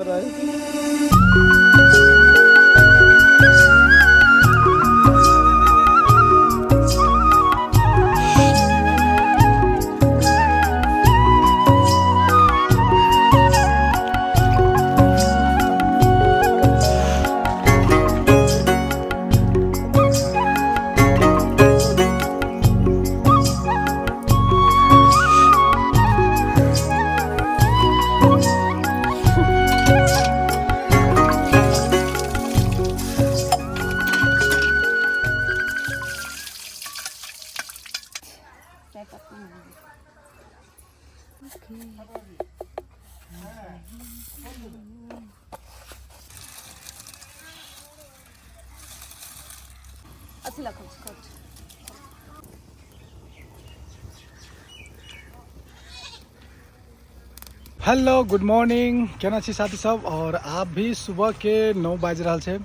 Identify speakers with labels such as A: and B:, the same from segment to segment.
A: अथी लखो coat.
B: Hello good morning, केना छी साथी सब? और आप भी सुबह के 9 बाजि रहल छै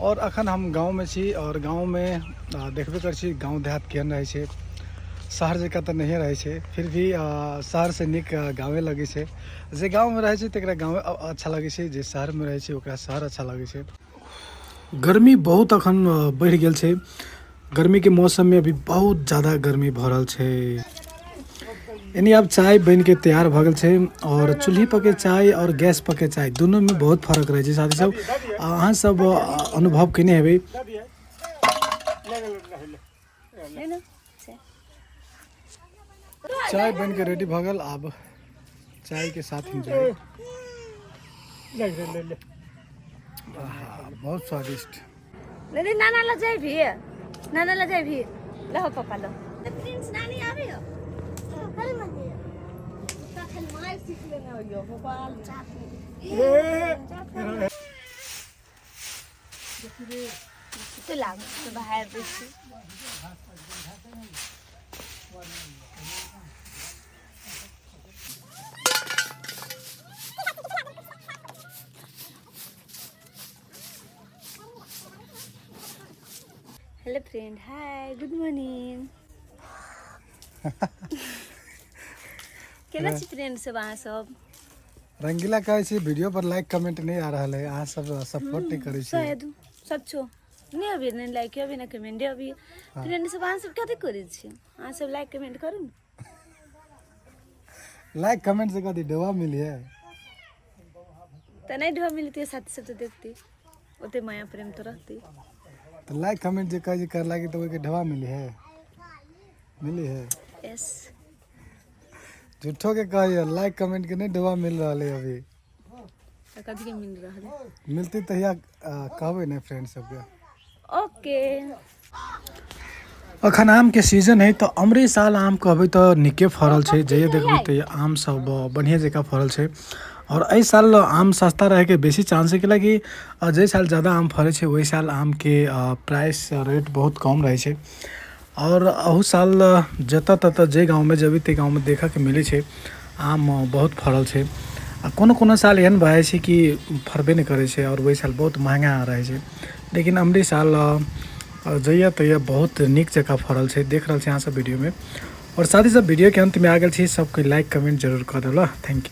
B: और अखन हम गाँव में छी और गाँव में देखबे कर छी गाँव देहात केहन रहै छै। शहर जकाँ तऽ नहिए रहै छै, फिर भी शहर से नीक गाँवे लगै छै। जे गाँव में रहै छै तकरा गाँवे अच्छा लगै छै, जे शहर में रहै छै ओकरा शहर अच्छा लगै छै। गर्मी बहुत अखन बढ़ि गेल छै। गर्मी के मौसम में अभी बहुत ज़्यादा गर्मी भऽ रहल छै। यानी आब चाय बन के तैयार भऽ गेल छै और चूल्ही पर के चाय और गैस पर के चाय दोनों में बहुत फर्क रहै छै। साथी सब अहाँ सब अनुभव केने हेबै। चाय बन के रेडी भऽ गेल, आब चाय के साथ एंजॉय। बहुत स्वादिष्ट।
A: दीदी नाना ल जाय भी, नाना ल जाय भी, लहो पापा लो। प्रिंस नानी आबे हो। तखन मार सीख लेने हो भोपाल। तो लाग तो बाहर दै छी। Hello friend, hi, good morning. केना छी फ्रेंड सब अहाँ सब?
B: रंगीला कहै छी वीडियो पर लाइक कमेंट नहीं आ रहल है, अहाँ सब सपोर्ट नहीं करै छी।
A: शायद सब छो नहीं अभी, नहीं लाइक अभी ना कमेंट अभी। फ्रेंड सब अहाँ सब कथी करै छी? अहाँ सब लाइक कमेंट करू ने।
B: लाइक कमेंट से कथी डोबा मिली है?
A: तऽ नहीं ढोआ मिलती है, साथी सब तो देखती ओते माया प्रेम तो रहती।
B: तो लाइक कमेंट जे कहै छै कर लागी तऽ ओहिके ढोआ मिली है, मिली है।
A: यस।
B: झूठो के कहैया लाइक कमेंट के नहीं ढोआ मिल रहल है अभी।
A: तऽ कथी के मिल रहल है?
B: मिलती तहिया कहबै ने फ्रेंड सबके।
A: ओके।
B: अखन आम के सीजन है तऽ अमरे साल आम कहबै तऽ नीके फड़ल छै। जइए देखबै तऽ आम सब बढ़िया जकाँ फड़ल छै। और एहि साल आम सस्ता रहैके बेसी चांस है, कैलाकि जाहि साल ज़्यादा आम फड़ै छै ओहि साल आम के प्राइस रेट बहुत कम रहै छै। और अहू साल जतऽ ततऽ जे गाँवमे जेबै ताहि गाँवमे देखऽके मिलै छै आम बहुत फड़ल छै। आ कोनो कोनो साल एहन भऽ जाइ छै कि फड़बे नहि करै छै और ओहि साल बहुत महँगा रहै छै। लेकिन अमरी साल जहिया तहिया बहुत नीक जकाँ फड़ल छै, देख रहल छी अहाँ सब वीडियोमे। और साथ ही साथ वीडियो के अंत में आ गेल छी, सबके लाइक कमेंट जरूर कऽ देब ल। Thank you.